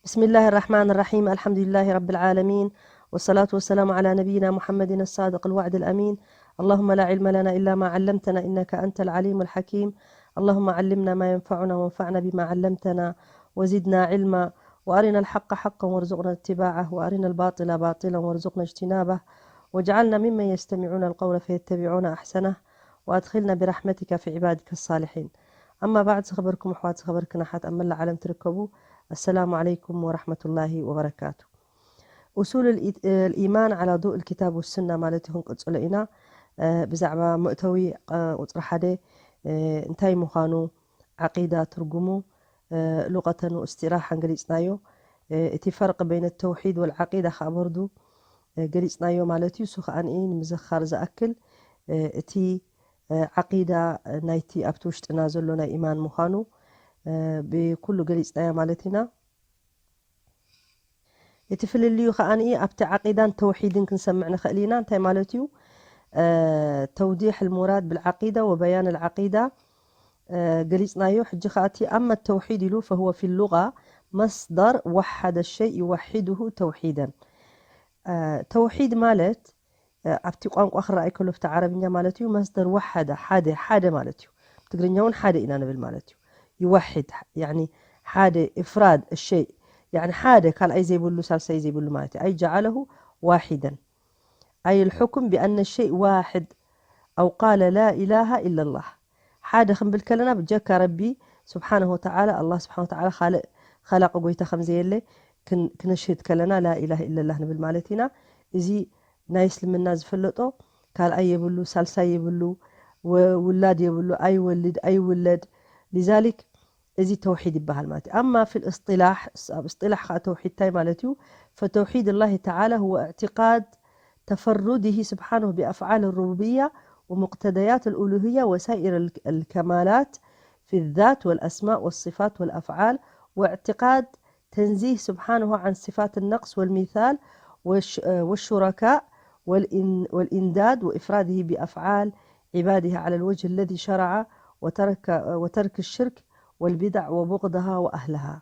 بسم الله الرحمن الرحيم. الحمد لله رب العالمين. والصلاة والسلام على نبينا محمد الصادق الوعد الأمين. اللهم لا علم لنا إلا ما علمتنا إنك أنت العليم الحكيم. اللهم علمنا ما ينفعنا وانفعنا بما علمتنا وزدنا علما. وأرنا الحق حقا وارزقنا اتباعه وأرنا الباطل باطلا وارزقنا اجتنابه. واجعلنا ممن يستمعون القول فيتبعون أحسنه. وأدخلنا برحمتك في عبادك الصالحين. أما بعد، ዝኸበርኩም ኣሕዋት፣ ዝኸበርክን ኣሓት ኣብ መላእ ዓለም ትርከቡ፣ ኣሰላሙ ዓለይኩም ወራሕመቱላሂ ወበረካቱ። ኡሱል ልኢማን ዓላ ዱእ ልኪታብ ወሱና ማለት እዩ። ክንቅጽሎ ኢና። ብዛዕባ መእተዊ ቁፅሪ ሓደ እንታይ ምዃኑ፣ ዓቂዳ ትርጉሙ፣ ሉቐተን ወእስጢላሓን ገሊፅናዮ። እቲ ፈርቅ በይነ ተውሒድ ወልዓቂዳ ከዓ በርዱ ገሊፅናዮ ማለት እዩ። እሱ ከዓ ንምዝኻር ዝኣክል እቲ ዓቂዳ ናይቲ ኣብቲ ውሽጥና ዘሎ ናይ ኢማን ምዃኑ ብኩሉ ገሊፅናዮ ማለት ኢና። እቲ ፍልልዩ ከዓ ኣብቲ ዓቂዳን ተውሒድን ክንሰምዕ ንኽእል ኢና። እንታይ ማለት እዩ? ተውዲሕ ልሙራድ ብልዓቂዳ ወበያን ልዓቂዳ ገሊፅናዮ። ሕጂ ከዓ እቲ ኣማ ተውሒድ ኢሉ فهو في اللغة مصدر وحد الشيء يوحده توحيدا። ተውሒድ ማለት ኣብቲ ቋንቋ ክረኣይ ከሎ ኣብቲ ዓረብኛ ማለት እዩ መስደር ወሓደ ሓደ ሓደ ማለት እዩ። ትግርኛ እውን ሓደ ኢና ንብል ማለት እዩ። ይወሕድ ያኒ ሓደ ኢፍራድ ሸይ ያኒ ሓደ ካልኣይ ዘይብሉ ሳልሳይ ዘይብሉ ማለት እዩ። ኣይ ጀዓለሁ ዋሒደን ኣይ ልሑኩም ቢኣነ ሸይ ዋሕድ ኣው ቃለ ላ ኢላሃ ኢለላህ። ሓደ ክንብል ከለና ብጀካ ረቢ ስብሓንሁ ወተዓላ ኣላህ ስብሓን ወተዓላ ካልእ ኸላቂ ጎይታ ከምዘየለ ክነሽህድ ከለና ላኢላህ ኢለላህ ንብል ማለት ኢና። እዚ ናይ እስልምና ዝፈለጦ ካልኣይ የብሉ፣ ሳልሳይ የብሉ፣ ውላድ የብሉ፣ ኣይወልድ ኣይውለድ። ሊዛሊክ እዚ ተውሒድ ይበሃል ማለት እዩ። ኣማ ፊል እስጢላሕ፣ ኣብ እስጢላሕ ከዓ ተውሒድ እንታይ ማለት እዩ? ፈተውሒድ ላሂ ተዓላ ሁወ እዕትቃድ ተፈሩድሂ ስብሓንሁ ቢኣፍዓል ሩቡብያ ወሙቅተደያት ልኡሉህያ ወሳኢር ልከማላት ፊ ዛት ወልኣስማእ ወስፋት ወልኣፍዓል ወእዕትቃድ تنزيه سبحانه عن صفات النقص والمثال والشركاء والإنداد وإفراده بأفعال عباده على الوجه الذي شرع وترك الشرك والبدع وبغضها وأهلها.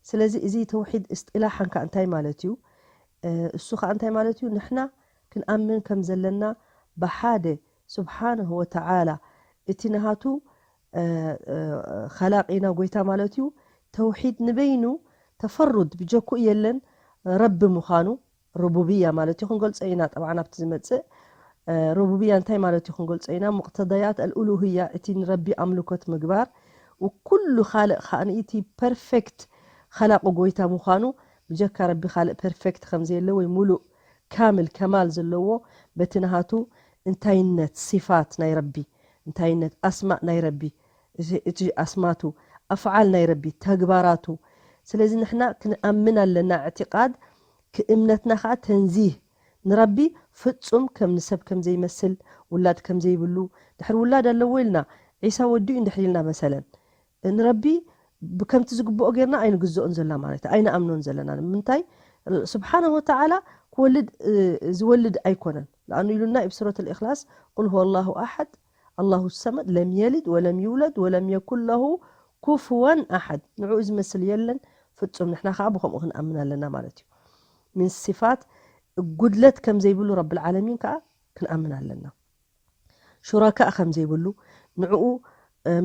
ስለዚ እዚ ተውሒድ እስጢላሓን ከኣ እንታይ ማለት እዩ? እሱ ከኣ እንታይ ማለት እዩ? ንሕና ክንኣምን ከም ዘለና ብሓደ ስብሓንሁ ወተዓላ እቲ ናሃቱ ኸላቂና ጎይታ ማለት እዩ። ተውሒድ ንበይኑ ተፈሩድ ብጀኩኡ የለን ረቢ ምዃኑ ሩቡብያ ማለት እዩ ክንገልጾ ኢና። ጠብዓ ናብቲ ዝመጽእ ሩቡብያ እንታይ ማለት እዩ ክንገልጾ ኢና። ሙቅተዳያት ኣልኡሉህያ እቲ ንረቢ ኣምልኮት ምግባር ኩሉ ካልእ ከኣ እቲ ፐርፌክት ኸላቂ ጎይታ ምዃኑ ብጀካ ረቢ ካልእ ፐርፌክት ከምዘየለ ወይ ሙሉእ ካምል ከማል ዘለዎ በቲ ናሃቱ እንታይነት ሲፋት ናይ ረቢ እንታይነት ኣስማእ ናይ ረቢ እቲ ኣስማቱ ኣፍዓል ናይ ረቢ ተግባራቱ። ስለዚ ንሕና ክንኣምን ኣለና። እዕትቃድ ክእምነትና ከዓ ተንዚህ ንረቢ ፍጹም ከም ንሰብ ከም ዘይመስል ውላድ ከም ዘይብሉ ድሕሪ ውላድ ኣለዎ ኢልና ዒሳ ወዲ እዩ እንድሕር ኢልና መሰለን ንረቢ ብከምቲ ዝግብኦ ጌርና ኣይንግዝኦን ዘላ ማለት ኣይንኣምኖን ዘለና ንምንታይ ስብሓንሁ ወተዓላ ክወልድ ዝወልድ ኣይኮነን። ለኣኑ ኢሉና ብ ሱረት ልእክላስ ቁል ሁወ ላሁ ኣሓድ ኣላሁ ሰመድ ለም የልድ ወለም ይውለድ ወለም የኩን ለሁ ኩፍወን ኣሓድ ንዕኡ ዝመስል የለን ፍጹም። ንሕና ከዓ ብከምኡ ክንኣምን ኣለና ማለት እዩ። ምን ሲፋት ጉድለት ከም ዘይብሉ ረብልዓለሚን ከዓ ክንኣምን ኣለና። ሹረካእ ከም ዘይብሉ ንዕኡ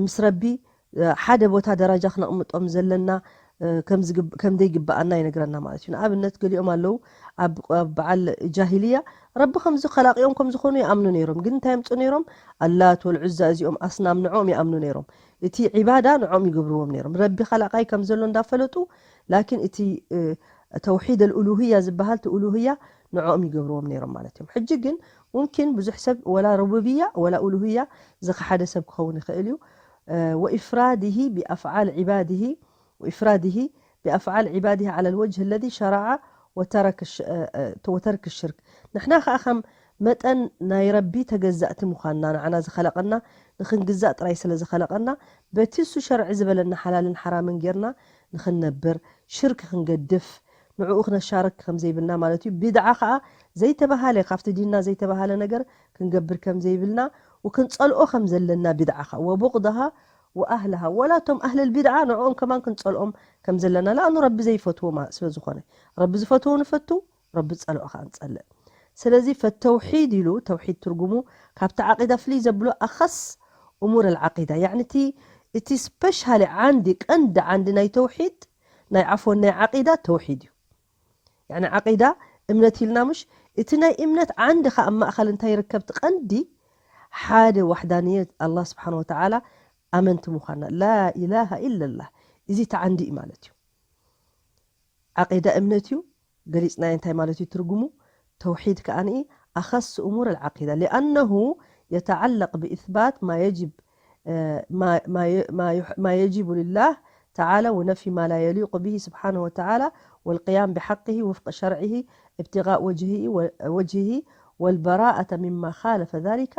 ምስ ረቢ ሓደ ቦታ ደረጃ ክነቕምጦም ዘለና ከም ዘይግብኣና ይነግረና ማለት እዩ። ንኣብነት ገሊኦም ኣለዉ ኣብ በዓል ጃሂልያ ረቢ ከምዚ ከላቂኦም ከም ዝኾኑ ይኣምኑ ነይሮም። ግን እንታይ የምፁ ነይሮም? ኣላት ወልዑዛ እዚኦም ኣስናም ንዕኦም ይኣምኑ ነይሮም። እቲ ዒባዳ ንዕኦም ይገብርዎም ነይሮም። ረቢ ከላቃይ ከም ዘሎ እንዳፈለጡ ላኪን እቲ ተውሒድ ኣልኡሉህያ ዝበሃል እቲ ኡሉህያ ንዕኦም ይገብርዎም ነይሮም ማለት እዮም። ሕጂ ግን ሙምኪን ብዙሕ ሰብ ወላ ሩቡብያ ወላ ኡሉህያ ዝኸሓደ ሰብ ክኸውን ይኽእል እዩ። ወኢፍራድሂ ቢኣፍዓል ዒባድሂ ወኢፍራድሂ ቢኣፍዓል ዒባድሂ ዓላ ልወጅህ ለዚ ሸረዓ ወተርክ ሽርክ። ንሕና ከዓ ከም መጠን ናይ ረቢ ተገዛእቲ ምዃንና ንዓና ዝኸለቐና ንክንግዛእ ጥራይ ስለ ዝኸለቐና በቲ እሱ ሸርዒ ዝበለና ሓላልን ሓራምን ጌርና ንክንነብር ሽርክ ክንገድፍ ንዕኡ ክነሻርክ ከም ዘይብልና ማለት እዩ። ቢድዓ ከዓ ዘይተባሃለ ካብቲ ዲንና ዘይተባሃለ ነገር ክንገብር ከም ዘይብልና ወክንፀልኦ ከም ዘለና ቢድዓ ከዓ ወቡቕድሃ ወኣህልሃ፣ ወላ እቶም ኣህለል ቢድዓ ንዕኦም ከማን ክንጸልኦም ከም ዘለና፣ ለኣኑ ረቢ ዘይፈትዎ ስለ ዝኾነ፣ ረቢ ዝፈትዎ ንፈቱ፣ ረቢ ዝጸልኦ ከዓ ንጸልእ። ስለዚ ፈተውሒድ ኢሉ፣ ተውሒድ ትርጉሙ ካብቲ ዓቂዳ ፍልይ ዘብሎ ኣኸስ እሙር ኣልዓቂዳ፣ ያዕኒ እቲ እቲ ስፔሻሊ ዓንዲ ቀንዲ ዓንዲ ናይ ተውሒድ ናይ ዓፎን ናይ ዓቂዳ ተውሒድ እዩ። ያዕኒ ዓቂዳ እምነት ኢልና ምሽ፣ እቲ ናይ እምነት ዓንዲ ከዓ ኣብ ማእኸል እንታይ ይርከብ? እቲ ቀንዲ ሓደ ዋሕዳንየት ኣላህ ስብሓን ወተዓላ ኣመንቲ ምዃንና፣ ላ ኢላሃ ኢለላህ፣ እዚ እቲ ዓንዲ እዩ ማለት እዩ። ዓቂዳ እምነት እዩ። ገሊጽናዮ እንታይ ማለት እዩ ትርጉሙ። ተውሒድ ከኣ ኣኸስ እሙር ኣልዓቂዳ ሊኣነሁ የተዓለቅ ብኢስባት ማ የጅብ ما ما ما يجب لله تعالى ونفي ما لا يليق به سبحانه وتعالى والقيام بحقه وفق شرعه ابتغاء وجهه وجهه والبراءة مما خالف ذلك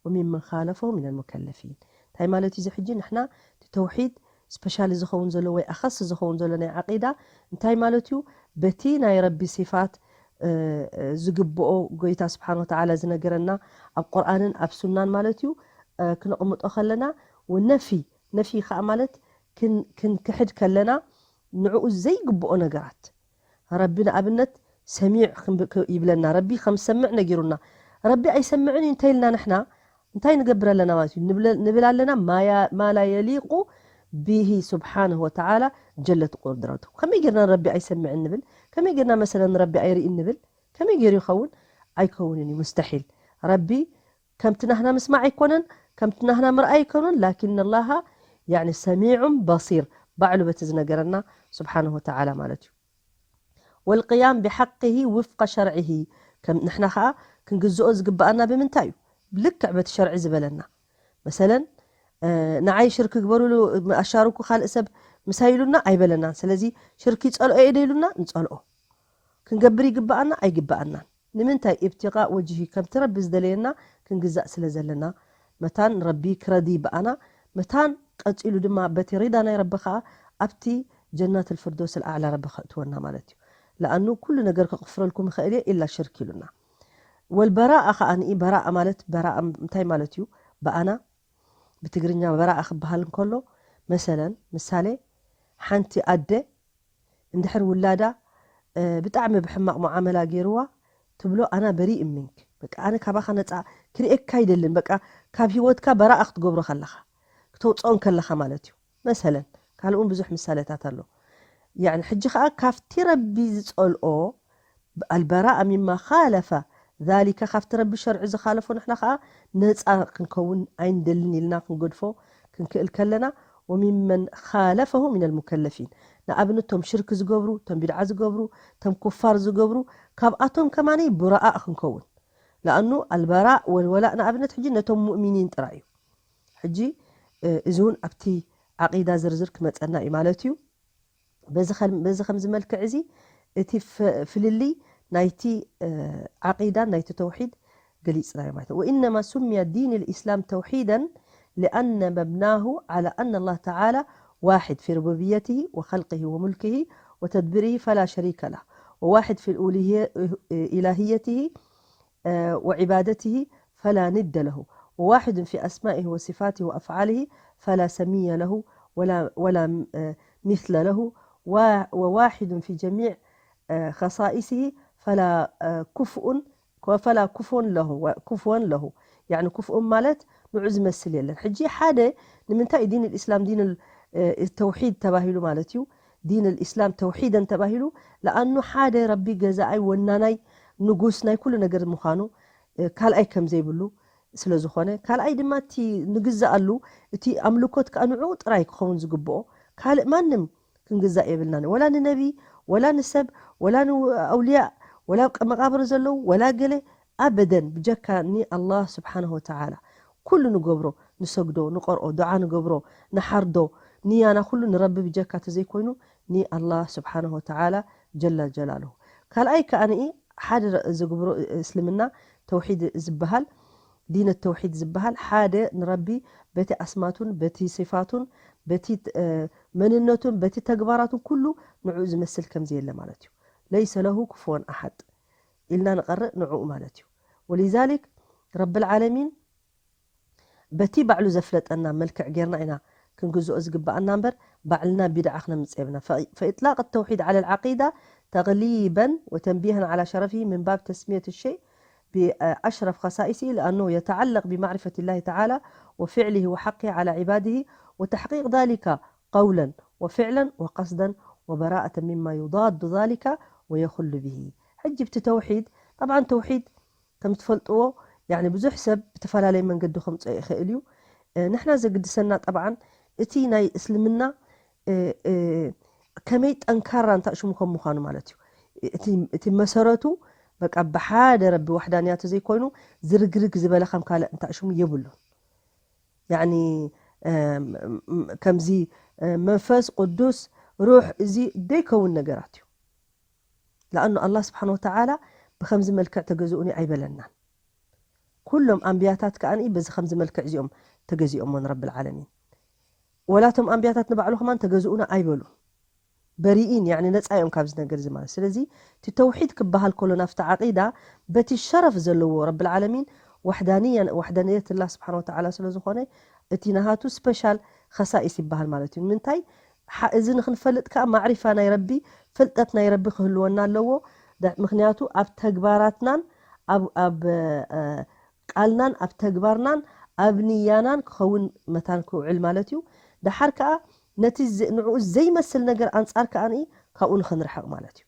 وممن خالفه من المكلفين. እንታይ ማለት እዩ እዚ ሕጂ ንሕና እቲ ተውሒድ ስፔሻሊ ዝኸውን ዘሎ ወይ ኣኸስ ዝኸውን ዘሎ ናይ ዓቂዳ እንታይ ማለት እዩ? በቲ ናይ ረቢ ሲፋት ዝግብኦ ጎይታ ስብሓን ወተዓላ ዝነገረና ኣብ ቁርኣንን ኣብ ሱናን ማለት እዩ ክነቕምጦ ከለና፣ ወነፊ ነፊ ከዓ ማለት ክንክሕድ ከለና ንዕኡ ዘይግብኦ ነገራት። ረቢ ንኣብነት ሰሚዕ ይብለና፣ ረቢ ከም ዝሰምዕ ነጊሩና። ረቢ ኣይሰምዕን እዩ እንተይልና ንሕና እንታይ ንገብር ኣለና ማለት እዩ? ንብል ኣለና ማላ የሊቁ ብሂ ስብሓንሁ ወተዓላ ጀለት ቁድረቱ። ከመይ ጌርና ንረቢ ኣይሰምዕን ንብል? ከመይ ጌርና መሰለን ንረቢ ኣይርእን ንብል? ከመይ ገይሩ ይኸውን? ኣይከውንን እዩ፣ ሙስተሒል። ረቢ ከምቲ ናህና ምስማዕ ኣይኮነን፣ ከምቲ ናህና ምርኣይ ኣይኮነን፣ ላኪን ኣላሃ ያኒ ሰሚዑን በሲር፣ ባዕሉ በቲ ዝነገረና ስብሓንሁ ወተዓላ ማለት እዩ። ወልቅያም ብሓቅሂ ውፍቀ ሸርዕሂ፣ ከም ንሕና ኸዓ ክንግዝኦ ዝግብኣና ብምንታይ እዩ? ልክዕ በቲ ሸርዒ ዝበለና። መሰለን ንዓይ ሽርክ ግበሩሉ ኣሻርኩ ካልእ ሰብ ምሳይ ኢሉና ኣይበለናን። ስለዚ ሽርክ ይጸልኦ እየ ዶ ኢሉና ንጸልኦ። ክንገብር ይግብኣና ኣይግብኣናን። ንምንታይ? ኢብትቃእ ወጅሂ፣ ከምቲ ረቢ ዝደለየና ክንግዛእ ስለ ዘለና፣ መታን ረቢ ክረዲ ብኣና፣ መታን ቀጺሉ ድማ በቲ ሪዳ ናይ ረቢ ኸኣ ኣብቲ ጀናት ልፍርዶስ ልኣዕላ ረቢ ከእትወና ማለት እዩ። ለኣኑ ኩሉ ነገር ከቕፍረልኩም ይኽእል እየ ኢላ ሽርክ ኢሉና። ወልበራኣ ኸኣ ንኢ በራኣ ማለት በራኣ እንታይ ማለት እዩ? ብኣና ብትግርኛ በራኣ ክበሃል እንከሎ መሰለን ምሳሌ ሓንቲ ኣደ እንድሕር ውላዳ ብጣዕሚ ብሕማቕ ሙዓመላ ገይርዋ ትብሎ ኣና በሪእ ምንክ፣ በቃ ኣነ ካባኻ ነፃ ክርእየካ ኣይደልን፣ በቃ ካብ ህይወትካ በራኣ ክትገብሮ ከለኻ ክተውፅኦ እንከለኻ ማለት እዩ። መሰለን ካልእ እውን ብዙሕ ምሳሌታት ኣሎ። ያኒ ሕጂ ከዓ ካብቲ ረቢ ዝፀልኦ ኣልበራእ ሚማ ኻለፈ ዛሊከ ካብቲ ረቢ ሸርዒ ዝኻለፎ ንሕና ከዓ ነፃ ክንከውን ኣይንደልን ኢልና ክንገድፎ ክንክእል ከለና ወሚመን ኻለፈሁ ሚነል ሙከለፊን ንኣብነት ቶም ሽርክ ዝገብሩ ቶም ቢድዓ ዝገብሩ ቶም ኩፋር ዝገብሩ ካብኣቶም ከማነይ ቡረኣእ ክንከውን ለኣኑ ኣልበራእ ወልወላእ ንኣብነት ሕጂ ነቶም ሙእሚኒን ጥራይ እዩ። ሕጂ እዚ እውን ኣብቲ ዓቂዳ ዝርዝር ክመፀና እዩ ማለት እዩ። በዚ ከም ዝመልክዕ እዚ እቲ ፍልልይ ናይቲ ዓቂዳን ናይቲ ተውሒድ ገሊፅናዮ ማለት እዩ። وإنما سمي دين الإسلام توحيدا لأن مبناه على أن الله تعالى واحد في ربوبيته وخلقه وملكه وتدبيره فلا شريك له، وواحد في الألوهية إلهيته وعبادته فلا ند له، وواحد في أسمائه وصفاته وأفعاله فلا سمي له ولا ولا مثل له، وواحد في جميع خصائصه فلا كفء فلا كفوا له كفوا له يعني كفء ማለት ንዑ ዝመስል የለን። ሕጂ ሓደ ንምንታይ ዲን الإسلام ዲን ተውሒድ ተባሂሉ ማለት እዩ። ዲን الإسلام ተውሒደን ተባሂሉ ለኣኑ ሓደ ረቢ ገዛኣይ ወናናይ ንጉስ ናይ ኩሉ ነገር ምዃኑ ካልኣይ ከም ዘይብሉ ስለ ዝኾነ ካልኣይ ድማ እቲ ንግዛኣሉ እቲ ኣምልኮት ከዓ ንዑ ጥራይ ክኸውን ዝግብኦ ካልእ ማንም ክንግዛእ የብልናን። ወላ ንነቢ ወላ ንሰብ ወላ ንኣውልያ ወላ መቃብር ዘለዉ ወላ ገለ ኣበደን ብጀካ ኒ ኣላህ ስብሓንሁ ወተዓላ ኩሉ ንገብሮ ንሰግዶ ንቀርኦ ዱዓ ንገብሮ ንሓርዶ ንያና ኩሉ ንረቢ ብጀካ ተዘይኮይኑ ኒ ኣላህ ስብሓንሁ ወተዓላ ጀላ ጀላልሁ። ካልኣይ ከዓ ንኢ ሓደ ዝግብሮ እስልምና ተውሒድ ዝበሃል ዲነት ተውሒድ ዝበሃል ሓደ ንረቢ በቲ ኣስማቱን በቲ ሲፋቱን በቲ መንነቱን በቲ ተግባራቱን ኩሉ ንዑ ዝመስል ከምዘየለ ማለት እዩ። ለይሰ ለሁ ክፍወን ኣሓድ ኢልና ንቐርእ ንዑ ማለት እዩ። ወሊዛሊክ ረብል ዓለሚን በቲ ባዕሉ ዘፍለጠና መልክዕ ጌርና ኢና ክንግዝኦ ዝግባኣና እምበር ባዕልና ቢድዓ ክነምጽእ የብልና። فإطلاق التوحيد على العقيدة تغليبا وتنبيها على شرفه من باب تسمية الشيء بأشرف خصائصه لأنه يتعلق بمعرفة الله تعالى وفعله وحقه على عباده وتحقيق ذلك قولا وفعلا وقصدا وبراءة مما يضاد ذلك ويخل به. ሕጂ ብቲ ተውሒድ፣ طبعا ተውሒድ ከም ትፈልጥዎ፣ يعني ብዙሕ ሰብ ብተፈላለየ መንገዲ ከምፅኦ ይኽእል እዩ። ንሕና ዘግድሰና طبعا እቲ ናይ እስልምና ከመይ ጠንካራ እንታሽሙ ከም ምዃኑ ማለት እዩ። እቲ መሰረቱ በቃ ብሓደ ረቢ ዋሕዳንያቱ ዘይኮይኑ ዝርግርግ ዝበለ ከም ካልእ እንታሽሙ የብሉን። ያኒ ከምዚ መንፈስ ቅዱስ ሩሕ እዚ ደይከውን ነገራት እዩ። ለኣኑ ኣላህ ስብሓን ወተዓላ ብኸምዚ መልክዕ ተገዝኡኒ ኣይበለናን። ኩሎም ኣንብያታት ከኣ በዚ ከምዚ መልክዕ እዚኦም ተገዚኦሞን ረብል ዓለሚን። ወላቶም ኣንብያታት ንባዕሉ ከማን ተገዝኡና ኣይበሉን። በሪኢን፣ ያኒ ነፃ እዮም ካብዚ ነገር እዚ ማለት። ስለዚ እቲ ተውሒድ ክበሃል ከሎ ናብቲ ዓቂዳ በቲ ሸረፍ ዘለዎ ረብል ዓለሚን ዋሕዳንያ-፣ ዋሕዳንየት ኣላህ ስብሓን ወተዓላ ስለ ዝኾነ እቲ ናሃቱ ስፔሻል ኸሳኢስ ይበሃል ማለት እዩ። ንምንታይ? ሓ-፣ እዚ ንኽንፈልጥ ከኣ ማዕሪፋ ናይ ረቢ፣ ፍልጠት ናይ ረቢ ክህልወና ኣለዎ። ዳ-፣ ምኽንያቱ ኣብ ተግባራትናን ኣብ፣ ኣብ፣ እ፣ ቃልናን ኣብ ተግባርናን ኣብ ንያናን ክኸውን መታን ክውዕል ማለት እዩ። ደሓር ከኣ ነቲ ዘ-፣ ንዕኡ ዘይመስል ነገር ኣንጻር ከኣ ካብኡ ንኽንርሕቕ ማለት እዩ።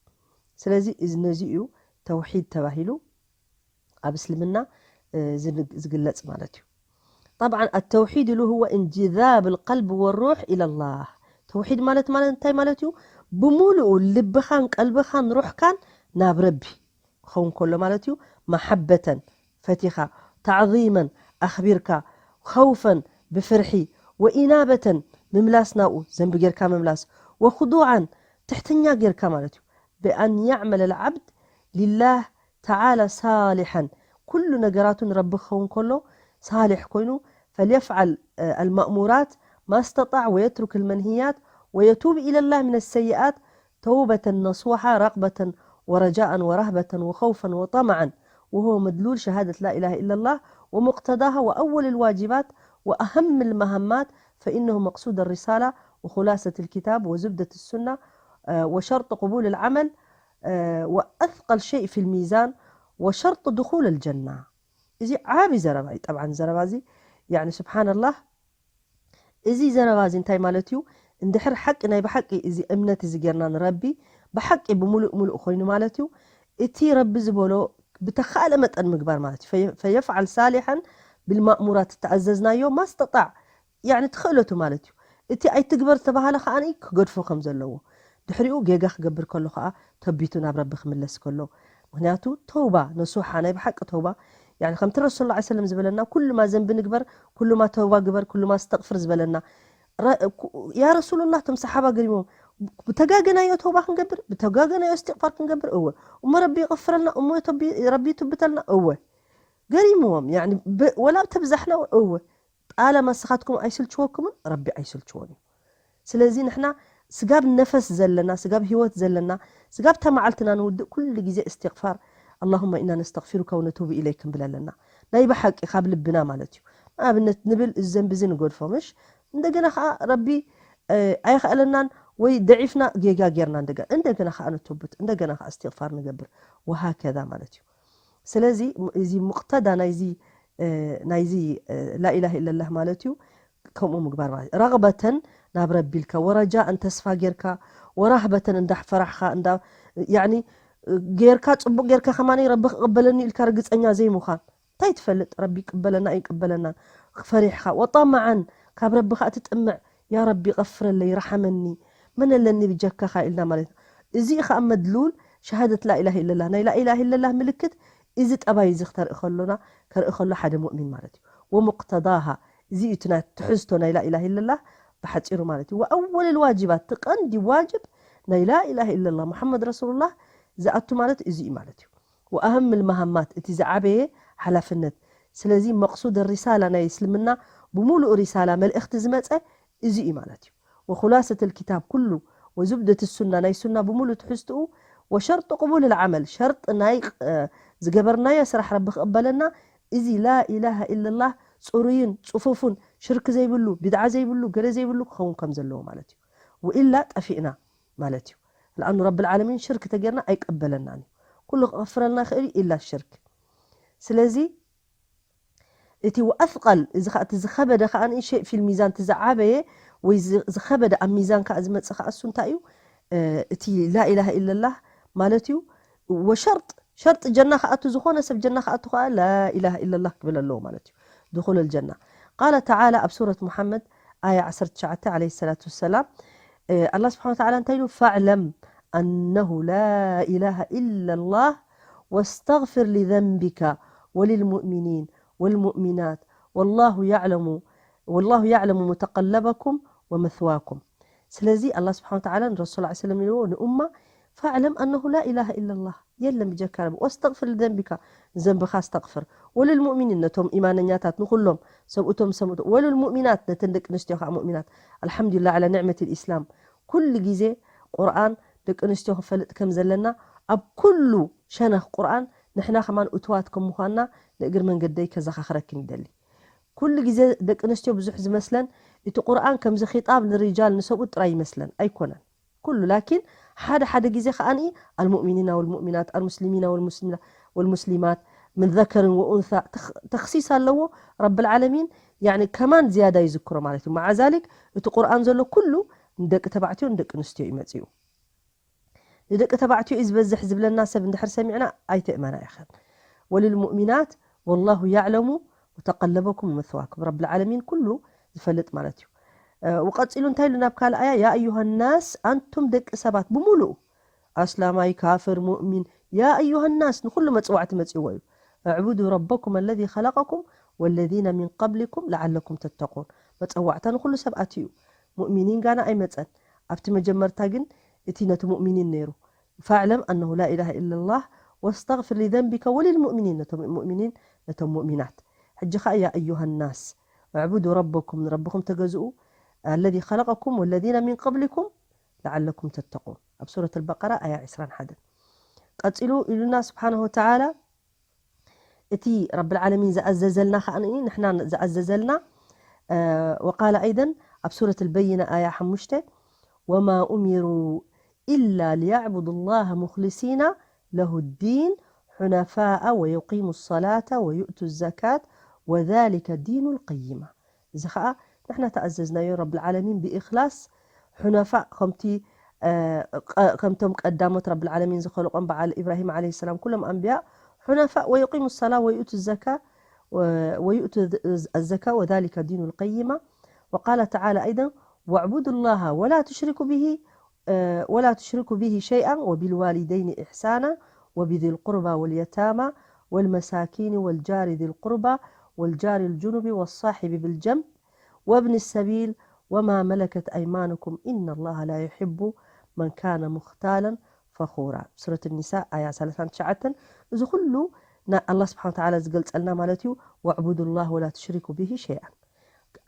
ስለዚ እዚ ነዚ እዩ ተውሒድ ተባሂሉ ኣብ እስልምና እ፣ ዝን-፣ ዝግለጽ ማለት እዩ። طبعا التوحيد اللي هو انجذاب القلب والروح إلى الله። ተውሒድ ማለት ማለት እንታይ ማለት እዩ? ብምሉኡ ልብኻን ቀልብኻን ሩሕካን ናብ ረቢ ክኸውን ከሎ ማለት እዩ። መሓበተን ፈቲኻ፣ ታዕዚመን ኣኽቢርካ፣ ኸውፈን ብፍርሒ፣ ወኢናበተን ምምላስ ናብኡ፣ ዘንቢ ጌርካ ምምላስ፣ ወኹዱዓን ትሕትኛ ጌርካ ማለት እዩ። ብኣን ያዕመል ኣልዓብድ ሊላህ ተዓላ ሳሊሐን፣ ኩሉ ነገራቱ ንረቢ ክኸውን ከሎ ሳሊሕ ኮይኑ፣ ፈልየፍዓል፣ እ፣ ኣልማእሙራት ማስተጣዕ ወየትሩክ ኣልመንህያት ወየቱብ ኢለላህ ምን ሰይኣት ተውበተን ነሱሓ ረቅበተን ወረጃኣን ወራህበተን ወኸውፈን ወጠመዓን وهو مدلول شهادة لا إله إلا الله ومقتضاها وأول الواجبات وأهم المهمات فإنه مقصود الرسالة وخلاصة الكتاب وزبدة السنة، آه، وشرط قبول العمل، آه، وأثقل شيء في الميزان وشرط دخول الجنة. እዚ ዓቢ ዘረባ እዩ። ጠብዓን ዘረባ እዚ፣ ያኒ፣ ስብሓንላህ፣ እዚ ዘረባ እዚ እንታይ ማለት እዩ? እንድሕር ሓቂ ናይ ብሓቂ እዚ እምነት እዚ ጌርና ንረቢ ብሓቂ ብምሉእ ምሉእ ኮይኑ ማለት እዩ፣ እቲ ረቢ ዝበሎ ብተኻእለ መጠን ምግባር ማለት እዩ። ፈየ-፣ ፈየፍዓል ሳሊሐን ብልማእሙራት እተኣዘዝናዮ ማስተጣዕ፣ ያኒ ትኽእለቱ ማለት እዩ። እቲ ኣይትግበር ዝተባሃለ ከኣ ክገድፎ ከም ዘለዎ፣ ድሕሪኡ ጌጋ ክገብር ከሎ ከኣ ተቢቱ ናብ ረቢ ክምለስ ከሎ፣ ምኽንያቱ ተውባ ነሱሓ ናይ ብሓቂ ተውባ፣ ያኒ ከምቲ ረሱል ላ ሰለም ዝበለና፣ ኩሉማ ዘንቢ ንግበር፣ ኩሉማ ተውባ ግበር፣ ኩሉማ ኣስተቕፍር ዝበለና። ረ-፣ ኩ-፣ ያ ረሱሉላህ፣ እቶም ሰሓባ ገሪሞም፣ ብተጋገናዮ ተውባ ክንገብር፣ ብተጋገናዮ እስትቕፋር ክንገብር፣ እወ። እሞ ረቢ ይቕፍረልና፣ እሞ ተቢ-፣ ረቢ ይትብተልና፣ እወ። ገሪምዎም፣ ያኒ ብ-፣ ወላ ብተብዛሕና፣ እወ። ጣለማ ንስኻትኩም ኣይስልችወኩምን፣ ረቢ ኣይስልችዎን እዩ። ስለዚ ንሕና ስጋብ ነፈስ ዘለና፣ ስጋብ ህይወት ዘለና፣ ስጋብ ተመዓልትና ንውድእ ኩሉ ግዜ እስትቕፋር፣ ኣላሁመ ኢና ነስተቕፊሩካ ወነቱቡ ኢለይክ ክንብል ኣለና። ናይ ብሓቂ ካብ ልብና ማለት እዩ። ንኣብነት ንብል፣ እዚ ዘንቢ እዚ ንገድፎ፣ ምሽ? እንደገና ኸዓ ረቢ፣ እ፣ ኣይኸኣለናን ወይ ደዒፍና ጌጋ ጌርና እንደገና፣ እንደገና ኸዓ ንቱብት፣ እንደገና ኸዓ እስትቕፋር ንገብር፣ ወሃከዛ ማለት እዩ። ስለዚ እዚ ሙቅተዳ ናይዚ፣ እ፣ ናይዚ፣ እ፣ ላኢላሃ ኢለላህ ማለት እዩ። ከምኡ ምግባር ማለት እዩ። ረግበተን ናብ ረቢ ኢልካ፣ ወረጃእን ተስፋ ጌርካ፣ ወራህበተን እንዳ ፈራሕኻ፣ እንዳ፣ ያኒ፣ ጌርካ፣ ጽቡቕ ጌርካ ከማኒ ረቢ ክቕበለኒ ኢልካ ርግጸኛ ዘይምዃን። እንታይ ትፈልጥ? ረቢ ይቅበለና ኣይቅበለናን ፈሪሕኻ። ወጠመዓን፣ ካብ ረቢ ከኣ ትጥምዕ፣ ያ ረቢ ቀፍረለይ፣ ረሓመኒ፣ መን ኣለኒ ብጀካኻ ኢልና ማለት እዩ። እዚ ከኣ መድሉል ሸሃደት ላኢላሃ ኢለላህ፣ ናይ ላኢላሃ ኢለላህ ምልክት እዚ ጠባይ እዚ ክተርኢ ከሎና፣ ከርኢ ከሎ ሓደ ሙእሚን ማለት እዩ። ወሙቅተዳሃ፣ እዚ እዩ እቲ ናይ ትሕዝቶ ናይ ላኢላሃ ኢለላህ ብሓጺሩ ማለት እዩ። ወኣወል ልዋጅባት፣ እቲ ቀንዲ ዋጅብ ናይ ላኢላሃ ኢለላህ ሙሓመድ ረሱሉላህ ዝኣቱ ማለት እዚ እዩ ማለት እዩ። ወኣህም ልመሃማት፣ እቲ ዝዓበየ ሓላፍነት። ስለዚ መቅሱድ ሪሳላ ናይ እስልምና ብምሉእ ሪሳላ መልእኽቲ ዝመጸ እዚ እዩ ማለት እዩ። ወኹላሰት ልኪታብ ኩሉ ወዙብደት ሱና፣ ናይ ሱና ብምሉእ ትሕዝትኡ፣ ወሸርጢ ቅቡል ልዓመል፣ ሸርጢ ናይ፣ እ፣ ዝገበርናዮ ስራሕ ረቢ ክቕበለና፣ እዚ ላኢላሃ ኢለላህ ጽሩይን ጽፉፉን ሽርክ ዘይብሉ፣ ቢድዓ ዘይብሉ፣ ገለ ዘይብሉ ክኸውን ከም ዘለዎ ማለት እዩ። ወኢላ ጠፊእና ማለት እዩ። ለኣኑ ረብል ዓለሚን ሽርክ ተጌርና ኣይቀበለናን እዩ። ኩሉ ክቐፍረልና ይኽእል እዩ ኢላ ሽርክ። ስለዚ እቲ ወኣስቐል፣ እዚ ኸዓ እቲ ዝኸበደ ኸዓ ንእሸይ ፊል ሚዛን፣ እቲ ዝዓበየ ወይ ዝ-፣ ዝኸበደ ኣብ ሚዛን ከኣ ዝመጽእ ከኣ እሱ እንታይ እዩ? እ፣ እቲ ላኢላሃ ኢለላህ ማለት እዩ። ወሸርጥ፣ ሸርጥ ጀና ክኣቱ፣ ዝኾነ ሰብ ጀና ክኣቱ ከኣ ላኢላሃ ኢለላህ ክብል ኣለዎ ማለት እዩ። ድኹል ኣልጀና። ቃለ ተዓላ ኣብ ሱረት ሙሓመድ ኣያ ዓሰርተ ትሽዓተ ዓለይሂ ሰላቱ ወሰላም፣ እ፣ ኣላህ ስብሓነ ወተዓላ እንታይ ኢሉ? ፈዕለም ኣነሁ ላኢላሃ ኢለላህ ወስተግፊር ሊዘንቢካ ወሊልሙእሚኒን ወልሙእሚናት ወላሁ ያዕለሙ፣ ወላሁ ያዕለሙ ሙተቀለበኩም ወመስዋኩም። ስለዚ ኣላህ ስብሓነ ወተዓላ ንረሱል ሰለላሁ ዐለይሂ ወሰለም ኢልዎ ንኡማ፣ ፈዕለም ኣነሁ ላ ኢላሃ ኢለላህ፣ የለን ብጀካ ረቢ፣ ወስተግፍር ሊዘንቢካ፣ ንዘንብኻ ኣስተግፍር፣ ወልልሙእሚኒን፣ ነቶም ኢማነኛታት ንኹሎም፣ ሰብኡቶም ሰብኡቶም፣ ወልልሙእሚናት፣ ነተን ደቂ ኣንስትዮ ከዓ ሙእሚናት። ኣልሓምዱሊላህ ዐላ ኒዕመት ልኢስላም። ኩሉ ግዜ ቁርኣን ደቂ ኣንስትዮ ክፈልጥ ከም ዘለና ኣብ ኩሉ ሸነኽ ቁርኣን ንሕና ከማን እቱዋት ከም ምዃንና ንእግር መንገደይ ከዘኻኽረክን ይደሊ። ኩሉ ግዜ ደቂ ኣንስትዮ ብዙሕ ዝመስለን እቲ ቁርኣን ከምዚ ኺጣብ ንሪጃል ንሰብኡት ጥራይ ይመስለን ኣይኮነን። ኩሉ ላኪን ሓደ ሓደ ግዜ ከኣ ኣልሙእሚኒና ወልሙእሚናት ኣልሙስሊሚና ወልሙስሊማት ምን ዘከርን ወኡንሳ ተኽ-፣ ተኽሲስ ኣለዎ። ረብል ዓለሚን ያኒ ከማን ዝያዳ ይዝክሮ ማለት እዩ። መዓ ዛሊክ እቲ ቁርኣን ዘሎ ኩሉ ንደቂ ተባዕትዮ ንደቂ ኣንስትዮ እዩ መጺኡ። ንደቂ ተባዕትዮ እዩ ዝበዝሕ ዝብለና ሰብ እንድሕር ሰሚዕና ኣይትእመና ኢኽን። ወልልሙእሚናት ወላሁ ያዕለሙ ሙተቀለበኩም ወመስዋኩም። ረብል ዓለሚን ኩሉ ዝፈልጥ ማለት እዩ። እ፣ ወቀጺሉ እንታይ ኢሉ ናብ ካልእ ኣያ? ያ ኣዩሃ ናስ፣ ኣንቱም ደቂ ሰባት ብምሉኡ፣ ኣስላማይ፣ ካፍር፣ ሙእሚን፣ ያ ኣዩሃ ናስ ንኹሉ መጽዋዕቲ መጺእዎ እዩ። እዕቡዱ ረበኩም ኣለዚ ኸለቀኩም ወለዚነ ሚን ቀብሊኩም ለዓለኩም ተተቁን። መጸዋዕታ ንኹሉ ሰብ ኣትዩ እዩ። ሙእሚኒን ጋና ኣይመጸን። ኣብቲ መጀመርታ ግን እቲ ነቲ ሙእሚኒን ነይሩ። ፈዕለም ኣነሁ ላ ኢላሃ ኢለላህ ወስተግፊር ሊዘንቢከ ወሊልሙእሚኒን፣ ነቶም ሙእሚኒን፣ ነቶም ሙእሚናት። ሕጂ ኸኣ ያ ኣዩሃ ናስ፣ እዕቡዱ ረበኩም፣ ንረብኹም ተገዝኡ፣ ኣለዚ ኸለቀኩም ወለዚነ ሚን ቀብሊኩም ለዓለኩም ተተቁን። ኣብ ሱረት ኣልበቀራ ኣያ ዕስራን ሓደን። ቀጺሉ ኢሉና ስብሓነሁ ወተዓላ፣ እቲ ረብል ዓለሚን ዝኣዘዘልና ኸኣ ንሕና ዝኣዘዘልና፣ እ፣ ወቃለ ኣይደን ኣብ ሱረት ኣልበይነ ኣያ ሓሙሽተ፣ ወማ ኡሚሩ ኢላ ሊያዕቡዱ ላሃ ሙኽሊሲና ለሁ ዲን ሑነፋአ ወዩቂሙ ሰላተ ወዩእቱ ዘካት ወዛሊከ ዲኑ ልቀይማ። እዚ ኸኣ ንሕና ተኣዘዝናዮ ረብል ዓለሚን ብኢኽላስ ሑነፋእ፣ ከምቲ፣ እ፣ ቀ-፣ ከምቶም ቀዳሞት ረብል ዓለሚን ዝኸለቆም በዓል ኢብራሂም ዓለይሂ ሰላም ኩሎም ኣንብያ ሑነፋእ ወዩቂሙ ሰላ ወዩእቱ ዘካ ወ-፣ ወዩእቱ ዘካ ወዛሊከ ዲኑ ልቀይማ። ወቃለ ተዓላ ኣይደን ወዕቡዱ ላሃ ወላ ትሽሪኩ ብሂ እ፣ ወላ ትሽሪኩ ብሂ ሸይኣን ወቢልዋሊደይኒ ኢሕሳና ወቢዚ ልቁርባ ወልየታማ ወልመሳኪኒ ወልጃሪ ዚ ልቁርባ ወልጃሪ ልጁኑቢ ወሳሒቢ ብልጀንብ ወብኒ ሰቢል ወማ መለከት ኣይማኑኩም ኢነ ላሃ ላ ዩሒቡ መን ካነ ሙኽታለን ፈኹራ። ሱረት ኒሳ ኣያ ሰላሳን ትሽዓተን። እዚ ኩሉ ና-፣ ኣላህ ስብሓነ ወተዓላ ዝገልጸልና ማለት እዩ። ወዕቡዱ ላህ ወላ ትሽሪኩ ብሂ ሸይኣን።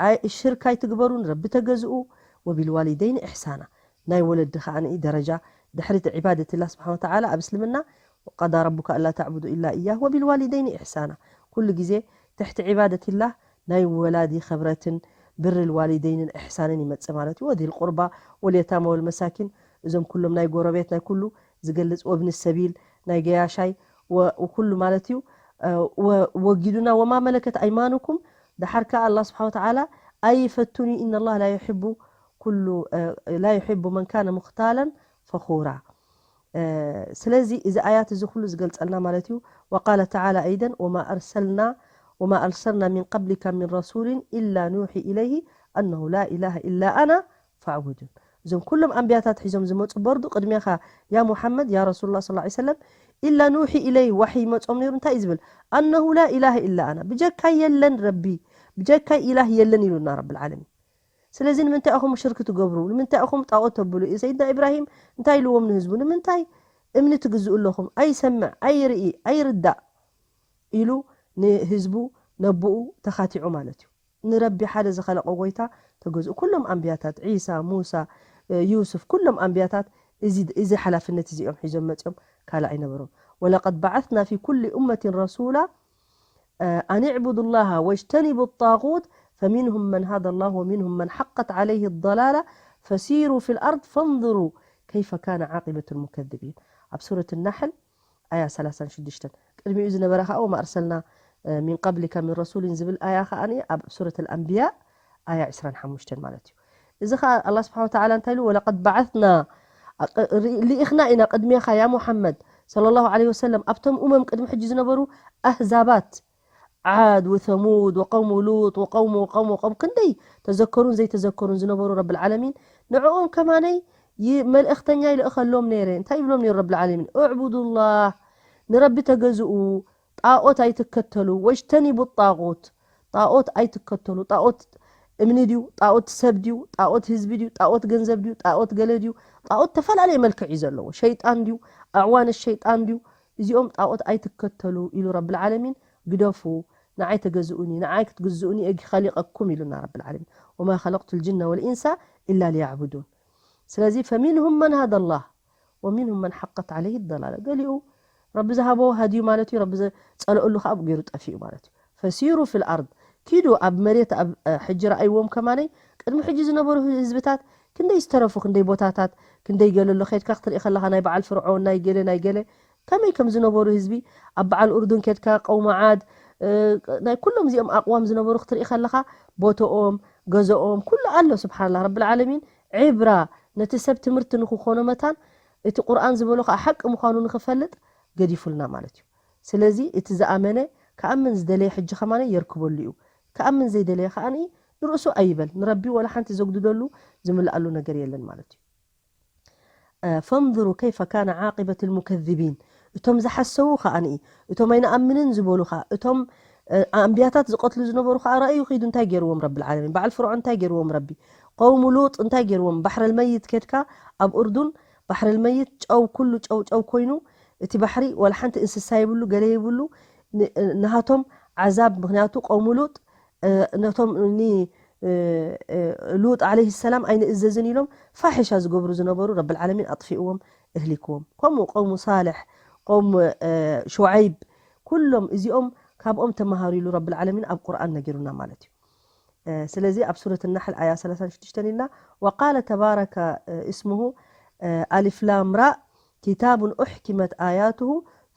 ኣይ-፣ ሽርክ ኣይትግበሩ፣ ንረቢ ተገዝኡ። ወቢልዋሊደይን ኢሕሳና፣ ናይ ወለዲ ከኣ ደረጃ ድሕሪ እቲ ዒባደት ላህ ስብሓነ ወተዓላ ኣብ እስልምና፣ ወቀዳ ረቡከ ኣላ ተዕቡዱ ኢላ ኢያህ ወቢልዋሊደይን ኢሕሳና። ኩሉ ግዜ ትሕቲ ዒባደት ላህ ናይ ወላዲ ኸብረትን ብር ልዋሊደይንን ኢሕሳንን ይመጽእ ማለት እዩ። ወዚ ልቁርባ ወልየታማ ወልመሳኪን፣ እዞም ኩሎም ናይ ጎረቤት ናይ ኩሉ ዝገልጽ፣ ወብኒ ሰቢል ናይ ገያሻይ ወ-፣ ወኩሉ ማለት እዩ። እ፣ ወ-፣ ወጊዱና ወማ መለከት ኣይማኑኩም፣ ደሓር ከኣ ኣላህ ስብሓነ ወተዓላ ኣይፈቱን እዩ። ኢነ ላህ ላ ዩሒቡ ኩሉ፣ እ፣ ላ ዩሒቡ መን ካነ ሙኽታለን ፈኹራ። እ፣ ስለዚ እዚ ኣያት እዚ ኩሉ ዝገልጸልና ማለት እዩ። ወቃለ ተዓላ ኣይደን ወማ ኣርሰልና፣ ወማ ኣርሰልና ሚን ቀብሊካ ሚን ረሱሊን ኢላ ኑሒ ኢለይሂ ኣነሁ ላ ኢላሃ ኢላ ኣና ፋዕቡዱን። እዞም ኩሎም ኣንብያታት ሒዞም ዝመጹ በርዱ ቅድሜኻ ያ ሙሓመድ፣ ያ ረሱሉላህ ሰለላሁ ዐለይሂ ወሰለም፣ ኢላ ኑሒ ኢለይ ዋሒ ይመጾም ነይሩ። እንታይ እዩ ዝብል? ኣነሁ ላ ኢላሃ ኢላ ኣና፣ ብጀካይ የለን ረቢ፣ ብጀካይ ኢላህ የለን ኢሉና ረብል ዓለሚን። ስለዚ ንምንታይ ኢኹም ሽርክ ትገብሩ? ንምንታይ ኢኹም ጣዖት ተብሉ? ሰይድና ኢብራሂም እንታይ ኢልዎም ንህዝቡ? ንምንታይ እምኒ ትግዝኡ ኣለኹም? ኣይሰምዕ፣ ኣይርኢ፣ ኣይርዳእ ኢሉ ንህዝቡ ነብኡ ተኻቲዑ ማለት እዩ። ንረቢ ሓደ ዝኸለቐ ጎይታ ተገዝኡ። ኩሎም ኣንብያታት፣ ዒሳ፣ ሙሳ፣ ዩሱፍ፣ ኩሎም ኣንብያታት እዚ፣ እዚ ሓላፍነት እዚ እዮም ሒዞም መፅዮም፣ ካልእ ኣይነበሮም። ወለቀድ በዓትና ፊ ኩሊ ኡመትን ረሱላ ኣን ዕቡዱ ላሃ ወጅተኒቡ ጣጉት فمنهم من هدى الله ومنهم من حقت عليه الضلالة فسيروا في الأرض فانظروا كيف كان عاقبة المكذبين. ኣብ ሱረት ናሕል ኣያ ሰላሳን ሽዱሽተን። ቅድሚኡ ዝነበረ ከዓ ወማ ኣርሰልና ሚን ቀብሊካ ሚን ረሱሊን ዝብል ኣያ ከዓ ኣብ ሱረት ኣልኣንብያ ኣያ ዕስራን ሓሙሽተን ማለት እዩ። እዚ ከዓ ኣላ ስብሓን ወተዓላ እንታይ ኢሉ? ወለቀድ በዓትና፣ ልኢኽና ኢና ቅድሜኻ ያ ሙሓመድ ሰለላሁ ዐለይሂ ወሰለም ኣብቶም ኡመም ቅድሚ ሕጂ ዝነበሩ ኣህዛባት ዓድ ወተሙድ ወቀውሙ ሉጥ ወቀውሙ ወቀውሙ ወቀውሙ ክንደይ ተዘከሩን ዘይተዘከሩን ዝነበሩ ረብል ዓለሚን ንዕኦም ከማነይ ይ- መልእኽተኛ ይልእኸሎም ነይረ። እንታይ ይብሎም ነይሩ ረብል ዓለሚን? እዕቡዱላህ፣ ንረቢ ተገዝኡ፣ ጣዖት ኣይትከተሉ። ወጅተኒቡ ጣዖት፣ ጣዖት ኣይትከተሉ። ጣዖት እምኒ ድዩ? ጣዖት ሰብ ድዩ? ጣዖት ህዝቢ ድዩ? ጣዖት ገንዘብ ድዩ? ጣዖት ገለ ድዩ? ጣዖት ተፈላለየ መልክዕ እዩ ዘለዎ። ሸይጣን ድዩ? ኣዕዋን ሸይጣን ድዩ? እዚኦም ጣዖት ኣይትከተሉ ኢሉ ረብል ዓለሚን ግደፉ፣ ንዓይ ተገዝኡኒ፣ ንዓይ ክትግዝኡኒ እየ ኸሊቐኩም ኢሉና ረብል ዓለሚን። ወማ ኸለቅቱ ልጅነ ወልኢንሳ ኢላ ሊያዕቡዱን። ስለዚ ፈሚንሁም መን ሃደ ላህ ወሚንሁም መን ሓቀት ዓለይህ ደላላ። ገሊኡ ረቢ ዝሃቦ ሃድዩ ማለት እዩ፣ ረቢ ዝጸልአሉ ከዓ ገይሩ ጠፊኡ ማለት እዩ። ፈሲሩ ፊል ኣርድ፣ ኪዱ ኣብ መሬት ኣብ ሕጂ ረኣይዎም ከማነይ። ቅድሚ ሕጂ ዝነበሩ ህዝብታት ክንደይ ዝተረፉ ክንደይ ቦታታት ክንደይ ገለ ኣሎ። ከድካ ክትርኢ ከለኻ ናይ በዓል ፍርዖን ናይ ገለ ናይ ገለ ከመይ ከም ዝነበሩ ህዝቢ ኣብ በዓል ኡርዱን ከድካ ቀውሚ ዓድ ናይ ኩሎም እዚኦም ኣቕዋም ዝነበሩ ክትርኢ ከለኻ ቦቶኦም ገዘኦም ኩሉ ኣሎ። ስብሓንላ ረብል ዓለሚን ዕብራ ነቲ ሰብ ትምህርቲ ንክኾኖ መታን እቲ ቁርኣን ዝበሎ ከዓ ሓቂ ምዃኑ ንክፈልጥ ገዲፉልና ማለት እዩ። ስለዚ እቲ ዝኣመነ ክኣምን ዝደለየ ሕጂ ከማነ የርክበሉ እዩ። ክኣምን ዘይደለየ ከዓ ንርእሱ ኣይበል፣ ንረቢ ወላ ሓንቲ ዘጉድደሉ ዝምልኣሉ ነገር የለን ማለት እዩ። ፈንظሩ ከይፈ ካነ ዓቂበት ልሙከዚቢን። እቶም ዝሓሰዉ ከዓ ንኢ እቶም ኣይንኣምንን ዝበሉ ከዓ እቶም ኣንብያታት ዝቐትሉ ዝነበሩ ከዓ ረኣዩ ኺዱ እንታይ ገይርዎም ረቢ ልዓለሚን። በዓል ፍርዖን እንታይ ገይርዎም ረቢ። ቀውሙ ሉጥ እንታይ ገይርዎም። ባሕረ ልመይት ከድካ ኣብ እርዱን ባሕረ ልመይት ጨው ኩሉ ጨው ጨው ኮይኑ እቲ ባሕሪ ዋላ ሓንቲ እንስሳ የብሉ ገለ የብሉ። ንሃቶም ዓዛብ ምክንያቱ ቀውሙ ሉጥ ነቶም ሉጥ ዓለይሂ ሰላም ኣይንእዘዝን ኢሎም ፋሒሻ ዝገብሩ ዝነበሩ ረብል ዓለሚን ኣጥፊእዎም እህሊክዎም። ከምኡ ቀውሙ ሳልሕ ቀውሙ ሹዓይብ ኩሎም እዚኦም ካብኦም ተመሃሩ ኢሉ ረብል ዓለሚን ኣብ ቁርኣን ነጊሩና ማለት እዩ። ስለዚ ኣብ ሱረት ናሕል ኣያ ሰላሳን ሽዱሽተን ኢልና ወቃለ ተባረከ እስሙሁ ኣሊፍ ላም ራ ኪታቡን ኡሕኪመት ኣያቱሁ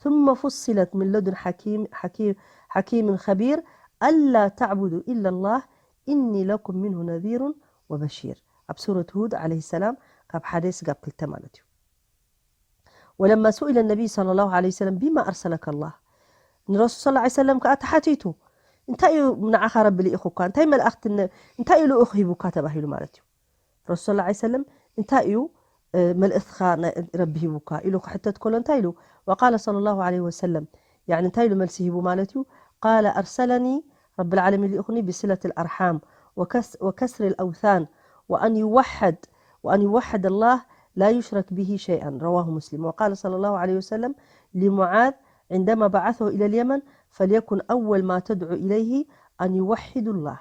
ثم فصلت من لدن حكيم حكيم حكيم خبير ألا تعبدوا إلا الله إني لكم منه نذير وبشير ኣብ ሱረት ሁድ ዓለይሂ ሰላም ካብ ሓደ ስጋብ ክልተ ማለት እዩ። ولما سئل النبي صلى الله عليه وسلم بما أرسلك الله ንረሱል صلى الله عليه وسلم ከዓ ተሓቲቱ እንታይ እዩ ንዓኻ ረቢ ልኢኹካ እንታይ መልእኽቲ እንታይ እዩ ልኡኽ ሂቡካ ተባሂሉ ማለት እዩ። ረሱል صلى الله عليه وسلم እንታይ እዩ መልእኽትኻ ረቢ ሂቡካ ኢሉ ክሕተት ከሎ እንታይ ኢሉ وقال صلى الله عليه وسلم يعني እንታይ ኢሉ መልሲ ሂቡ ማለት እዩ قال أرسلني ረቢ العالمين ልኢኹኒ بصلة الأرحام وكسر الأوثان وأن يوحد وأن يوحد الله لا يشرك به شيئا رواه مسلم وقال صلى الله عليه وسلم لمعاذ عندما بعثه إلى اليمن فليكن أول ما تدعو إليه أن يوحدوا الله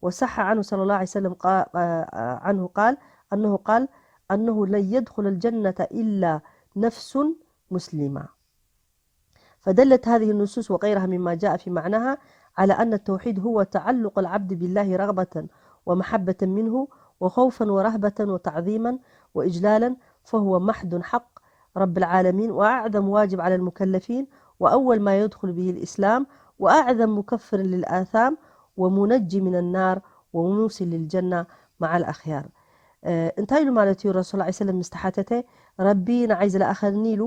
وصح عنه صلى الله عليه وسلم عنه قال أنه قال أنه لن يدخل الجنة إلا نفس مسلمة فدلت هذه النصوص وغيرها مما جاء في معناها على أن التوحيد هو تعلق العبد بالله رغبة ومحبة منه وخوفا ورهبة وتعظيما وإجلالا فهو محض حق رب العالمين وأعظم واجب على المكلفين وأول ما يدخل به الإسلام وأعظم مكفر للآثام ومنجي من النار وموصل للجنة مع الأخيار እንታይ ኢሉ ማለት እዩ ረሱል ላ ሰለም ምስ ተሓተተ ረቢ ንዓይ ዝለኣኸኒ ኢሉ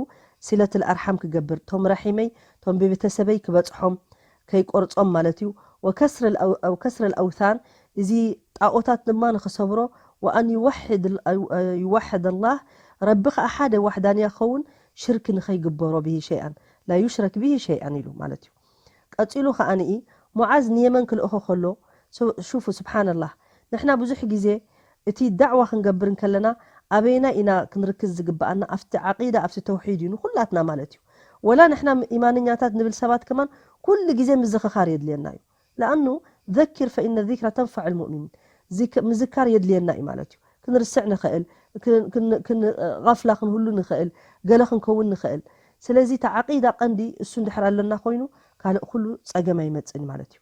ሲለትል ኣርሓም ክገብር እቶም ረሒመይ እቶም ብቤተሰበይ ክበፅሖም ከይቆርፆም ማለት እዩ ወከስር ኣውታን እዚ ጣዖታት ድማ ንክሰብሮ ወኣን ይዋሕድ ኣላህ ረቢ ከዓ ሓደ ዋሕዳንያ ክኸውን ሽርክ ንኸይግበሮ ብሂ ሸይኣን ላ ዩሽረክ ብሂ ሸይኣን ኢሉ ማለት እዩ ቀፂሉ ከዓ ንኢ ሙዓዝ ንየመን ክልእኾ ከሎ ሽፉ ስብሓንላህ ንሕና ብዙሕ ግዜ እቲ ዳዕዋ ክንገብር እንከለና ኣበይና ኢና ክንርክዝ ዝግብኣና ኣብቲ ዓቂዳ ኣብቲ ተውሒድ እዩ ንኩላትና ማለት እዩ ወላ ንሕና ኢማንኛታት ንብል ሰባት ከማን ኩሉ ግዜ ምዝኽኻር የድልየና እዩ ለኣኑ ዘኪር ፈኢነ ዚክራ ተንፋዕ ልሙእሚኒን ምዝካር የድልየና እዩ ማለት እዩ ክንርስዕ ንኽእል غፍላ ክንህሉ ንኽእል ገለ ክንከውን ንኽእል ስለዚ እቲ ዓቂዳ ቀንዲ እሱ እንድሕር ኣለና ኮይኑ ካልእ ኩሉ ፀገም ኣይመፅን ማለት እዩ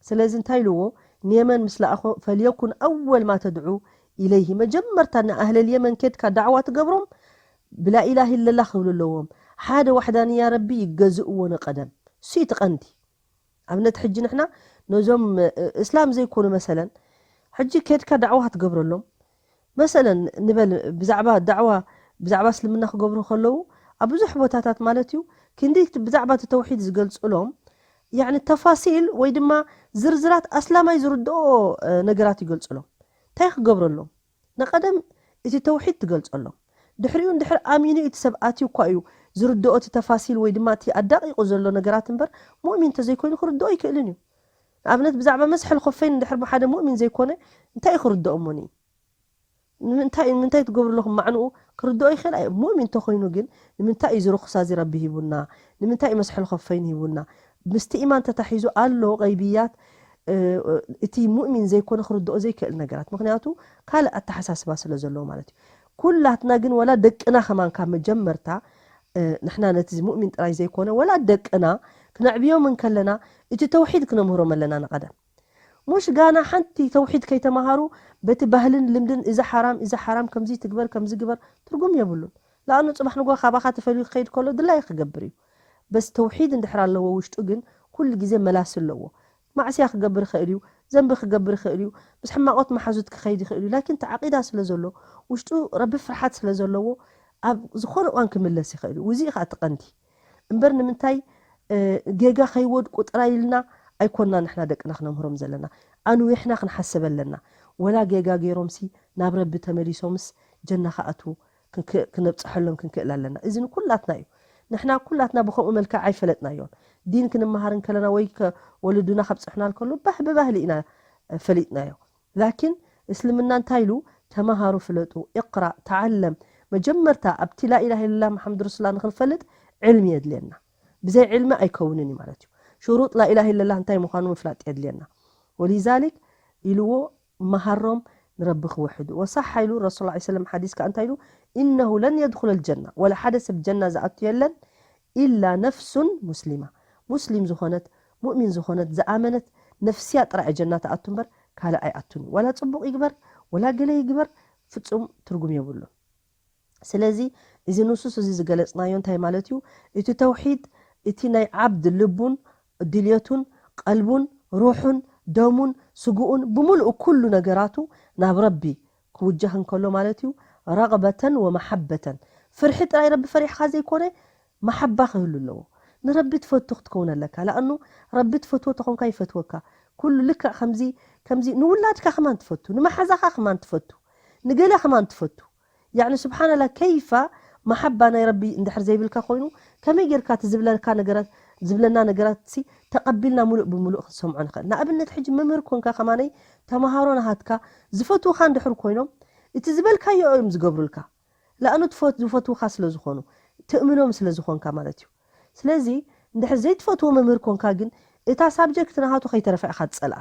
ስለዚ እንታይ ኢልዎ ንየመን ምስ ለኣኾ፣ ፈልየኩን ኣወል ማ ተድዑ ኢለይሂ፣ መጀመርታ ንኣህለል የመን ኬድካ ዳዕዋ ትገብሮም ብላኢላህ ኢለላ ክብሉ ኣለዎም። ሓደ ዋሕዳንያ ረቢ ይገዝእዎ ንቀደም። እሱ እዩ እቲ ቀንዲ። ኣብነት ሕጂ ንሕና ነዞም እስላም ዘይኮኑ መሰለን ሕጂ ኬድካ ዳዕዋ ክትገብረሎም መሰለን ንበል ብዛዕባ ዳዕዋ ብዛዕባ እስልምና ክገብሩ ከለዉ ኣብ ብዙሕ ቦታታት ማለት እዩ ክንዲ ብዛዕባ እቲ ተውሒድ ዝገልፅሎም ያዕኒ ተፋሲል ወይ ድማ ዝርዝራት ኣስላማይ ዝርድኦ ነገራት ይገልፅሎም። እንታይ ክገብረሎም? ንቐደም እቲ ተውሒድ ትገልፀሎም። ድሕሪኡ እንድሕር ኣሚኑ እቲ ሰብ ኣትዩ እኳ እዩ ዝርድኦ እቲ ተፋሲል ወይ ድማ እቲ ኣዳቂቁ ዘሎ ነገራት እምበር ሙእሚን እንተዘይኮይኑ ክርድኦ ኣይክእልን እዩ። ንኣብነት ብዛዕባ መስሐል ኮፈይን እንድሕር ሓደ ሙእሚን ዘይኮነ እንታይ እዩ ክርድኦ እሞኒ? ንምንታይ ንምንታይ ትገብሩ ኣለኹም ማዕንኡ ክርድኦ ይኽእል ኣየ። ሙእሚን እንተኾይኑ ግን ንምንታይ እዩ ዝርኹሳ እዚ ረቢ ሂቡና? ንምንታይ እዩ መስሐል ኮፈይን ሂቡና? ምስቲ ኢማን ተታሒዙ ኣሎ ቀይብያት እቲ ሙእሚን ዘይኮነ ክርድኦ ዘይክእል ነገራት ምክንያቱ ካልእ ኣተሓሳስባ ስለ ዘለዎ ማለት እዩ። ኩላትና ግን ወላ ደቅና ከማን ካብ መጀመርታ ንሕና ነቲ ሙእሚን ጥራይ ዘይኮነ ወላ ደቅና ክነዕብዮም እንከለና እቲ ተውሒድ ክነምህሮም ኣለና ንቐደም። ሙሽ ጋና ሓንቲ ተውሒድ ከይተማሃሩ በቲ ባህልን ልምድን እዚ ሓራም እዚ ሓራም ከምዚ ትግበር ከምዚ ግበር ትርጉም የብሉን። ለኣኑ ፅባሕ ንጎ ካባኻ ተፈልዩ ክኸይድ ከሎ ድላይ ክገብር እዩ። በስ ተውሒድ እንድሕር ኣለዎ ውሽጡ ግን ኩሉ ግዜ መላሲ ኣለዎ። ማዕስያ ክገብር ይኽእል እዩ፣ ዘንቢ ክገብር ይኽእል እዩ፣ ምስ ሕማቆት መሓዙት ክኸይድ ይኽእል እዩ። ላኪን እቲ ዓቂዳ ስለ ዘሎ ውሽጡ ረቢ ፍርሓት ስለ ዘለዎ ኣብ ዝኾነ እዋን ክምለስ ይኽእል እዩ። ውዚ ኢኻ እቲ ቀንዲ እምበር ንምንታይ ጌጋ ከይወድቁ ጥራይ ኢልና ኣይኮና ንሕና ደቅና ክነምህሮም ዘለና። ኣንዊሕና ክንሓስብ ኣለና። ወላ ጌጋ ገይሮምሲ ናብ ረቢ ተመሊሶምስ ጀና ክኣትዉ ክንክ- ክነብፅሐሎም ክንክእል ኣለና። እዚ ንኩላትና እዩ። ንሕና ኩላትና ብከምኡ መልክዕ ኣይፈለጥናዮን። ዲን ክንመሃር እንከለና ወይ ከ- ወለዱና ከብፅሑና እንከሎ ባህ ብባህሊ ኢና ፈሊጥናዮ። ላኪን እስልምና እንታይ ኢሉ? ተማሃሩ፣ ፍለጡ፣ ኢቕራእ፣ ተዓለም። መጀመርታ ኣብቲ ላኢላሃ ኢለላህ መሓመድ ረሱሉላህ ንክንፈልጥ ዕልሚ የድልየና። ብዘይ ዕልሚ ኣይከውንን እዩ ማለት እዩ። ሽሩጥ ላኢላሃ ኢለላህ እንታይ ምዃኑ ምፍላጥ የድልየና። ወሊዛሊክ ኢልዎ መሃሮም ንረቢ ክውሕዱ። ወሳሓ ኢሉ ረሱል ላ ሰለም ሓዲስ ከዓ እንታይ ኢሉ? ኢነሁ ለን የድኹለ ልጀና፣ ወላ ሓደ ሰብ ጀና ዝኣቱ የለን ኢላ ነፍሱን ሙስሊማ፣ ሙስሊም ዝኾነት ሙእሚን ዝኾነት ዝኣመነት ነፍስያ ጥራይ ጀና ትኣቱ እምበር ካልእ ኣይኣቱን እዩ። ዋላ ፅቡቕ ይግበር ዋላ ገለ ይግበር ፍፁም ትርጉም የብሉን። ስለዚ እዚ ንሱስ እዚ ዝገለፅናዮ እንታይ ማለት እዩ? እቲ ተውሒድ እቲ ናይ ዓብድ ልቡን ድልየቱን ቀልቡን ሩሑን ደሙን ስግኡን ብምሉእ ኩሉ ነገራቱ ናብ ረቢ ክውጀህ እንከሎ ማለት እዩ። ረግበተን ወመሓበተን ፍርሒ ጥራይ ረቢ ፈሪሕኻ ዘይኮነ መሓባ ክህሉ ኣለዎ። ንረቢ ትፈቱ ክትከውን ኣለካ። ለኣኑ ረቢ ትፈትዎ ተኾንካ ይፈትወካ። ኩሉ ልክዕ ከምዚ ከምዚ ንውላድካ ከማን ትፈቱ፣ ንመሓዛኻ ከማን ትፈቱ፣ ንገለ ከማን ትፈቱ። ያዕኒ ስብሓንላ ከይፋ መሓባ ናይ ረቢ እንድሕር ዘይብልካ ኮይኑ ከመይ ጌርካ እቲ ዝብለካ ነገራት ዝብለና ነገራት ሲ ተቐቢልና ሙሉእ ብምሉእ ክንሰምዖ ንኽእል። ንኣብነት ሕጂ መምህር ኮንካ ከማነይ ተምሃሮ ናሃትካ ዝፈትውካ እንድሕር ኮይኖም እቲ ዝበልካዮ እዮም ዝገብሩልካ። ለኣኑ ዝፈትውካ ስለ ዝኾኑ ትእምኖም ስለ ዝኾንካ ማለት እዩ። ስለዚ እንድሕር ዘይትፈትዎ መምህር ኮንካ ግን እታ ሳብጀክት ናሃቱ ከይተረፈ ኢኻ ትጸልኣ።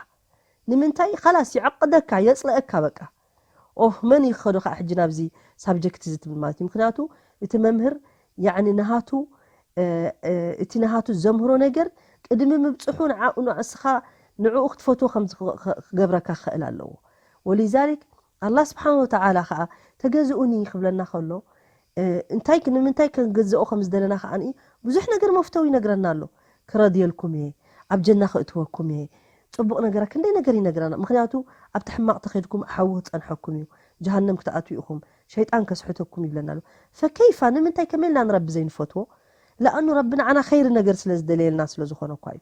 ንምንታይ? ኻላስ ይዕቕደካ የጽልአካ በቃ። ኦህ መን ይኸዶ ከዓ ሕጂ ናብዚ ሳብጀክት እዚ ትብል ማለት እዩ። ምክንያቱ እቲ መምህር ያዕኒ ናሃቱ እቲ ናሃቱ ዘምህሮ ነገር ቅድሚ ምብፅሑ ንዓኡ ንስኻ ንዕኡ ክትፈትዎ ከም ክገብረካ ክኽእል ኣለዎ። ወሊዛሊክ ኣላህ ስብሓን ወተዓላ ከዓ ተገዝኡኒ ክብለና ከሎ እንታይ ንምንታይ ክንገዝኦ ከም ዝደለና ከዓ ብዙሕ ነገር መፍተው ይነግረና ኣሎ። ክረድየልኩም እየ፣ ኣብ ጀና ክእትወኩም እየ፣ ፅቡቕ ነገር ክንደይ ነገር ይነግረና። ምክንያቱ ኣብቲ ሕማቕ ተኸድኩም ሓዊ ክፀንሐኩም እዩ፣ ጀሃነም ክትኣትዉ ኢኹም፣ ሸይጣን ከስሕተኩም ይብለና ኣሎ። ፈከይፋ ንምንታይ ከመልና ንረቢ ዘይንፈትዎ? ለኣኑ ረቢ ንዓና ኸይሪ ነገር ስለ ዝደለየልና ስለ ዝኾነ እኳ እዩ።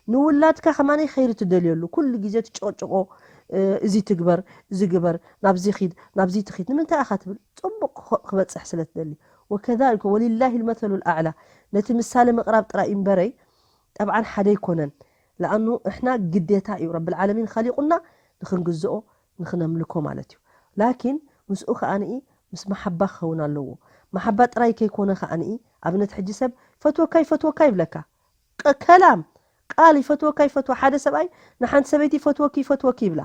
ንውላድካ ከማነይ ኸይሪ ትደልየሉ ኩሉ ግዜ ትጨቅጭቆ፣ እዚ ትግበር፣ እዚ ግበር፣ ናብዚ ኺድ፣ ናብዚ ትኺድ ንምንታይ ኢኻ ትብል? ፅቡቅ ክበፅሕ ስለ ትደሊ። ወከዛሊከ ወሊላሂ ልመተሉ ልኣዕላ። ነቲ ምሳሌ ምቕራብ ጥራይ እምበረይ ጠብዓን ሓደ ኣይኮነን። ለኣኑ እሕና ግዴታ እዩ ረብል ዓለሚን ኸሊቁና ንኽንግዝኦ ንኽነምልኮ ማለት እዩ። ላኪን ምስኡ ከኣ ንኢ ምስ መሓባ ክኸውን ኣለዎ። መሓባ ጥራይ ከይኮነ ከኣ ንኢ ኣብነት ሕጂ ሰብ ፈትወካ ይፈትወካ ይብለካ። ከላም ቃል ይፈትወካ ይፈትወ ሓደ ሰብኣይ ንሓንቲ ሰበይቲ ይፈትወኪ ይፈትወኪ ይብላ።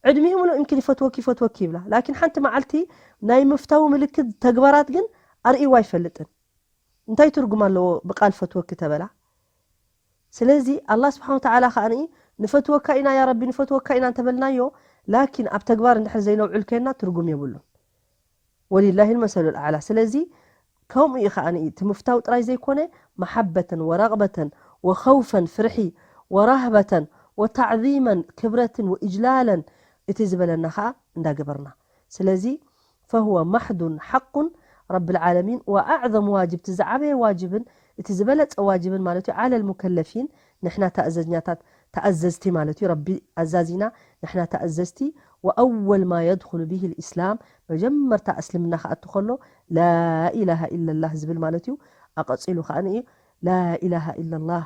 ዕድሚኡ ምሉእ ይምኪን ይፈትወኪ ይፈትወኪ ይብላ። ላኪን ሓንቲ መዓልቲ ናይ ምፍታው ምልክት ተግባራት ግን ኣርእይዋ ኣይፈልጥን። እንታይ ትርጉም ኣለዎ ብቃል ፈትወኪ ተበላ? ስለዚ ኣላህ ስብሓን ወተዓላ ከኣ ንኢ ንፈትወካ ኢና ያ ረቢ ንፈትወካ ኢና እንተበልናዮ ላኪን ኣብ ተግባር እንድሕር ዘይነውዕል ከይና ትርጉም የብሉን። ወሊላሂ መሰሉ ኣላ። ስለዚ ከምኡ እዩ ከዓ እቲ ምፍታው ጥራይ ዘይኮነ መሓበተን ወራቕበተን ወኸውፈን ፍርሒ ወራህበተን ወታዕዚመን ክብረትን ወእጅላለን እቲ ዝበለና ከዓ እንዳገበርና። ስለዚ فهو محض حق رب العالمين وأعظم واجب، እቲ ዝዓበየ ዋጅብን እቲ ዝበለፀ ዋጅብን ማለት እዩ على المكلفين፣ ንሕና ተኣዘዝኛታት ተኣዘዝቲ ማለት እዩ። ረቢ ኣዛዚና ንሕና ተኣዘዝቲ። وأول ما يدخل به الإسلام، መጀመርታ እስልምና ክኣቱ ከሎ لا إله إلا الله ዝብል ማለት እዩ። ኣቐፂሉ ከዓ እዩ لا إله إلا الله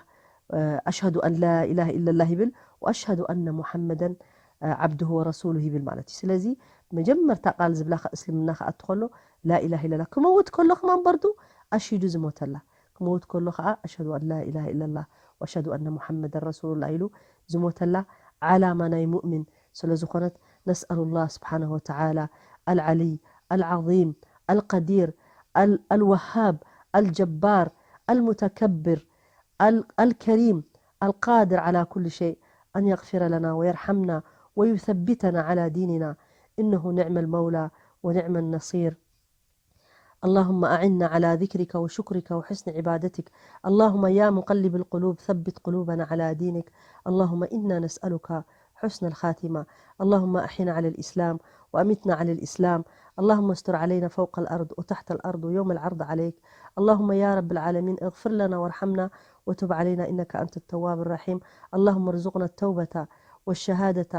أشهد أن لا إله إلا الله ይብል وأشهد أن محمدا عبده ورسوله ይብል ማለት እዩ። ስለዚ መጀመርታ ቃል ዝብላ እስልምና ክኣቱ ከሎ لا إله إلا الله ክመውት ከሎ ከማን በርዱ ኣሽሂዱ ዝሞተላ ክመውት ከሎ ከዓ أشهد أن لا إله إلا الله وأشهد أن محمدا رسول الله ኢሉ ዝሞተላ ዓላማ ናይ ሙእሚን ስለ ዝኾነት نسأل الله سبحانه وتعالى العلي العظيم القدير الوهاب الجبار المتكبر الكريم القادر على كل شيء أن يغفر لنا ويرحمنا ويثبتنا على ديننا إنه نعم المولى ونعم النصير. اللهم أعنا على ذكرك وشكرك وحسن عبادتك. اللهم يا مقلب القلوب ثبت قلوبنا على دينك. اللهم إنا نسألك حسن الخاتمة. اللهم أحينا على الإسلام وأمتنا على الإسلام. اللهم استر علينا فوق الأرض وتحت الأرض ويوم العرض عليك. اللهم يا رب العالمين اغفر لنا وارحمنا وتب علينا إنك أنت التواب الرحيم. اللهم ارزقنا التوبة والشهادة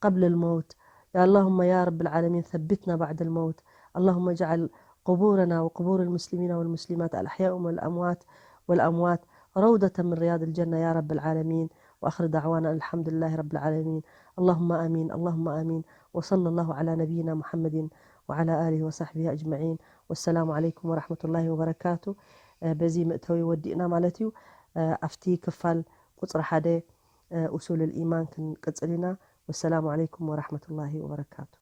قبل الموت. يا اللهم يا رب العالمين ثبتنا بعد الموت. اللهم اجعل قبورنا وقبور المسلمين والمسلمات الأحياء والأموات والأموات روضة من رياض الجنة يا رب العالمين. وآخر دعوانا الحمد لله رب العالمين. اللهم آمين، اللهم آمين. وصلى الله على نبينا محمد وعلى آله وصحبه أجمعين. والسلام عليكم ورحمة الله وبركاته. በዚ መእተዊ ወዲእና ማለት እዩ። ኣብቲ ክፋል ቁፅሪ ሓደ أصول الإيمان ክንቅፅል ኢና። والسلام عليكم ورحمة الله وبركاته.